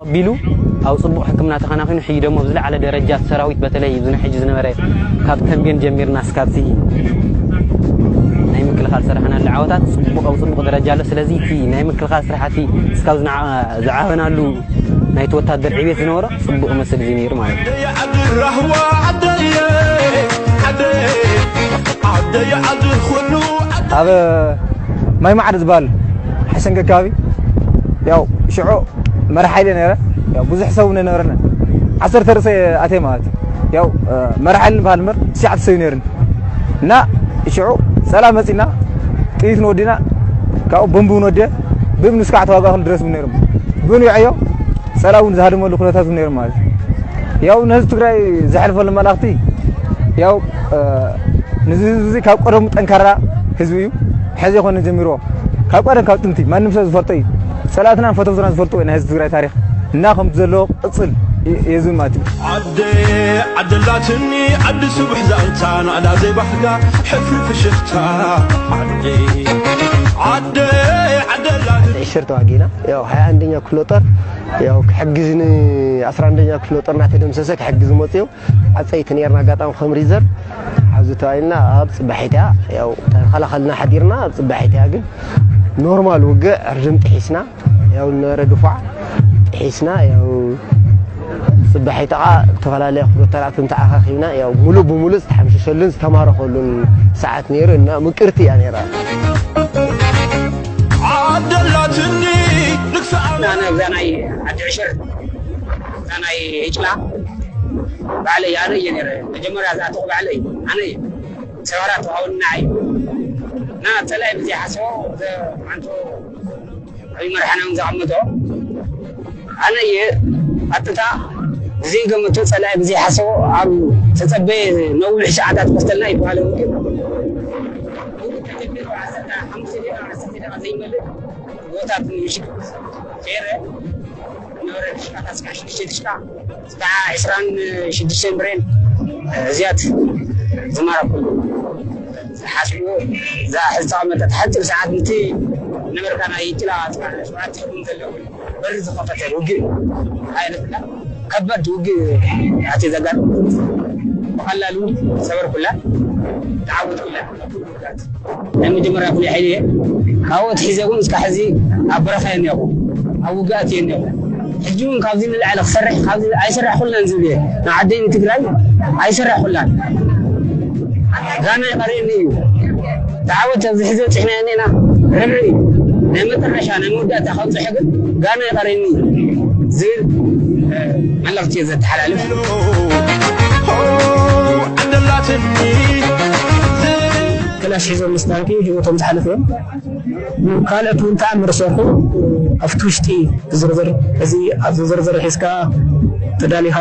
ኣቢሉ ኣብ ጽቡቕ ሕክምና ተኸናኺኑ፣ ሕጂ ደሞ ኣብ ዝለዓለ ደረጃ ሰራዊት፣ በተለይ እዚ ናይ ሕጂ ዝነበረ ካብ ተምቤን ጀሚርና እስካብዚ ናይ ምክልኻል ስራሕናሉ ዓወታት ጽቡቕ፣ ኣብ ጽቡቕ ደረጃ ኣሎ። ስለዚ እቲ ናይ ምክልኻል ስራሕቲ እስካብ ዝንዓ-፣ ዝዓበናሉ ናይቲ ወታደር ዕቤት ዝነበሮ ጽቡቕ መስል እዚ ነይሩ ማለት እዩ። ዓደይ ዓዲ ራህዋ ዓደየ ዓደይ ዓደይ ዓዲ ኩሉ ኣብ ማይ ማዕር ዝበሃል ሓሸንገ ከባቢ ያው ሽዑ መራሕ ሓይሊ ነይረ። ያው ብዙሕ ሰብ እውን ኣይነበረን። ዓሰርተ ርእሰ ኣትየ ማለት እዩ። ያው መራሕ ሓይሊ ንበሃል እምበር ትሽዓተ ሰብ እዩ ነይርኒ። እና ሽዑ ጸላ መጺና ጥይት ንወዲና ካብኡ ቦምብ እውን ወዲየ ብእምኒ እስካዕ ተዋጋእኹ ድረስ እውን ነይሮም። ብእምኒ ውዕዮ ጸላ እውን ዝሃደመሉ ኩነታት እውን ነይሩ ማለት እዩ። ያው ንህዝቢ ትግራይ ዘሕልፈሉ መልእኽቲ ያው ንዚ ህዝቢ እዚ ካብ ቀደሙ ጠንካራ ህዝቢ እዩ። ሕዚ ይኮነ ጀሚርዎ ካብ ቀደም ካብ ጥንቲ ማንም ሰብ ዝፈልጦ እዩ። ጸላእትናን ፈተውትናን ዝፈልጥዎ ናይ ህዝቢ ትግራይ ታሪኽ እና ከምቲ ዘለዎ ቅጽል የዝን ማለት እዩ። ዓደ ዓደላትኒ ዓዲ ስቡሕ ዛንታ ናዕዳ ዘይባህጋ ሕፍሪ ፍሽኽታ ዓደ ዓደ ዓደላት ሽር ተዋጊና ያው ሃያ አንደኛ ክፍለ ጦር ያው ክሕግዝ ን አስራ አንደኛ ክፍለ ጦር እናተደምሰሰ ክሕግዝ መፅዮ ዓፀይቲ ነርና ኣጋጣሚ ከም ሪዘር ኣብዚ ተባሂልና ኣብ ፅባሒትያ ያው ተኸላኸልና ሓዲርና ኣብ ፅባሒትያ ግን ኖርማል ውግእ ዕርድም ጥሒስና ያው ነበረ ድፋዕ ጥሒስና ያው ፅባሒት ከዓ ዝተፈላለያ ክፍሎት ተራእቲ እንተኣኻኺብና ያው ሙሉእ ብሙሉእ ዝተሓምሸሸሉን ዝተማረኸሉን ሰዓት ነይሩ እና ምቅርቲ እያ ነይራ። ዓደላትኒ ንክሰኣና ኣነ እዛ ናይ ዓዲ ዕሽር እዛ ናይ ዒጭላ ባዕለይ ኣነ እየ ነይረ መጀመርያ ዝኣተኹ ባዕለይ ኣነ እየ ሰባራ ተዋውና እዩ እና ፀላኢ ብዘይሓስቦ ኣንቶ ዓብዪ መራሕና እውን ዘቐምጦ ኣነ እየ ቀጥታ ብዘይገመቶ ፀላኢ ብዘይሓሰቦ ኣብ ተፀበየ ነዊሕ ሰዓታት ክፍተልና ይበሃለ ውግእ ውግእ ተጀሚሩ ዓሰርተ ሓሙሽተ ደቂቃ ዓሰርተ ደቂቃ ዘይመልእ ጎታት ምሽግ ከይረ ነበረ ድሽቃታት እስካዕ ሽዱሽተ ድሽቃ እስካዕ ዕስራን ሽዱሽተን ብሬን እዚያት ዝማረኩሉ ዝሓስብዎ እዛ ዝተቐመጠት ሓፂር ሰዓት ንቲ ነበርካ ናይ ጭላ ሸውዓተ ትርጉም ዘለዎ በሪ ዝኸፈተ ውግእ ኣይነትና ከበድ ውግእ ኣቲ ዘጋጥም ብቐላሉ ሰበርኩላ ተዓወትኩላ ናይ መጀመርያ ፍሉይ ሓይሊ እየ ካብኡ ኣትሒዘ እውን እስካ ሕዚ ኣብ በረኻ እየ እኒኹ ኣብ ውግኣት እየ እኒኹ ሕጂ እውን ካብዚ ንላዕሊ ክሰርሕ ካብዚ ኣይሰራሕኩላን ዝብል እየ ንዓደይ ንትግራይ ኣይሰራሕኩላን ጋና ይቐርየኒ እዩ ተዓወት ኣብዚ ሕዚ በፂሕናዮ እኒና ርብዒ ናይ መጠረሻ ናይ መወዳእታ ከብፅሐ ግን ጋና ይቐርየኒ ዝብል መልእኽቲ እየ ዘተሓላልፍ ክላሽ ሒዞም ምስ ታንኪ ህይወቶም ዝሓለፈ እዮም ካልኦት እውን ተኣምር ዝሰርሑ ኣብቲ ውሽጢ ዝርዝር እዚ ኣብዚ ዝርዝር ሒዝካ ተዳሊኻ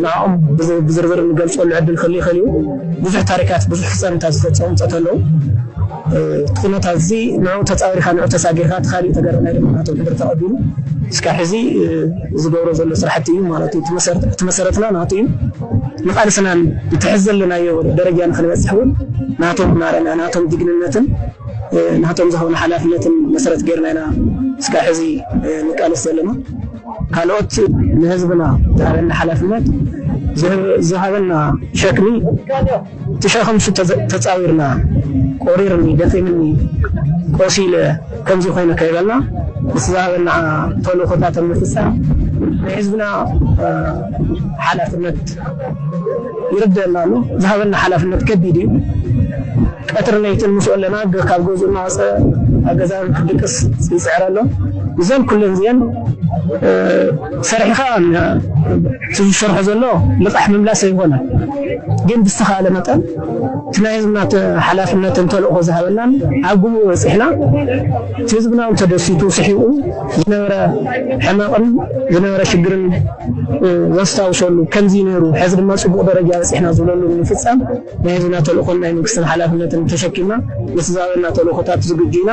ንዓኦም ብዝርዝር ንገልፀሉ ዕድል ክህሉ ይኽእል እዩ ብዙሕ ታሪካት ብዙሕ ፍፃምታት ዝፈፀሙ ፀት ኣለዉ እቲ ኩነታት እዚ ንዑ ተፃዊርካ ንዑ ተሳጊርካ እቲ ካሊእ ተጋዳላይ ድማ ናቶም ሕድሪ ተቐቢሉ እስካ ሕዚ ዝገብሮ ዘሎ ስራሕቲ እዩ ማለት እዩ እቲ መሰረትና ናቱ እዩ ንቓልስናን እቲ ሕዚ ዘለናዮ ደረጃ ንክንበፅሕ እውን ናቶም ናረና ናቶም ጅግንነትን ናቶም ዝሃቡና ሓላፍነትን መሰረት ገይርና ኢና እስካ ሕዚ ንቃለስ ዘለና ካልኦት ንህዝብና ዝሃበና ሓላፍነት ዝሃበና ሸክሚ እቲ ሸኽምሱ ተፃዊርና ቆሪርኒ ደኺምኒ ቆሲለ ከምዚ ኮይነ ከይበልና ምስ ዝሃበና ተልእኾታት ኣብ ምፍፃም ናይ ህዝብና ሓላፍነት ይርደአና ኣሎ ዝሃበና ሓላፍነት ከቢድ እዩ ቀትሪ ለይትን ምስኡ ኣለና ካብ ገዝኡ እናወፀ ኣብ ገዛ ክድቅስ ይፅዕር ኣሎ እዘን ኩለን እዚአን ሰሪሕኻ እቲ ዝሰርሖ ዘሎ ልቓሕ ምምላስ ኣይኮነን ግን ብዝተኻእለ መጠን እቲ ናይ ህዝብና ሓላፍነትን ተልእኾ ዝሃበናን ኣብ ግቡእ በፂሕና እቲ ህዝብና እውን ተደሲቱ ስሒቑ ዝነበረ ሕመቕን ዝነበረ ሽግርን ዘስታውሰሉ ከምዚ ነይሩ ሕዚ ድማ ፅቡቕ ደረጃ በፂሕና ዝብለሉ ንምፍፃም ናይ ህዝብና ተልእኾን ናይ መንግስትን ሓላፍነትን ተሸኪምና ምስ ዝሃበና ተልእኾታት ዝግጁ ኢና።